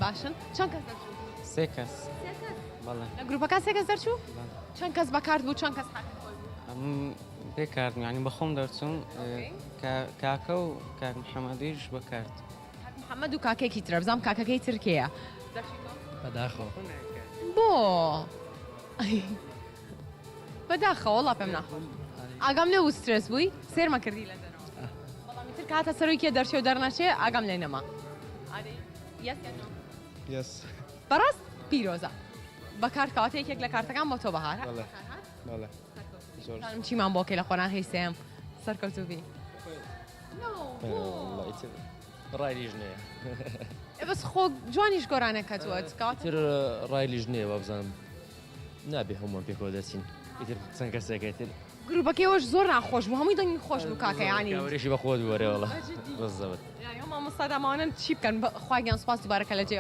باشن چەند کەس دەرچوو؟ سێ کەس. سێ کەس؟ بەڵێ. لە گروپەکە سێ کەس دەرچوو؟ بەڵێ. چەند کەس بە کارت بوو چەند کەس حەقی خۆی بوو؟ ئەم بێ کارت یانی بە خۆم دەرچووم کاکە و کاک محەممەدیش بە کارت. کاک محەممەد و کاکێکی ترە بزانم کاکەکەی تر کێیە؟ دەرچووی تۆ؟ بەداخەوە. بۆ؟ بەداخەوە وەڵا پێم ناخۆش. ئاگام لێ بوو سترێس بووی سێرمە کردی لە دەرەوە بەڵام ئیتر کە هاتە سەرۆی کێ دەرچێ و دەرنەچێ ئاگام لێ نەما. ئاری yes یان no؟ yes. بەڕاست پیرۆزە بە کارت کەواتە یەکێک لە کارتەکان بۆ تۆ بەهار بەڵێ بەڵێ زۆر زانم چیمان بۆ کەی لە قۆناغی سێم سەرکەوتوو بی. ڕای لیژنەیە. ئێ بەس خۆ جوانیش گۆرانەکەت وت کەواتە ئیتر ڕای لیژنەیە وابزانم نابێ هەمووان پێکەوە دەچین ئیتر چەند کەسێکە ئیتر گروپەکەی ئەوەش زۆر ناخۆش بوو هەمووی دەنگی خۆش بوو کاکە یانی کاوریشی بە خۆت بوو ئەرێ وەڵا بزەبت یانی ئەو مامۆستا داماوانە چی بکەن خوا گیان سوپاس دووبارە کە لە جێ.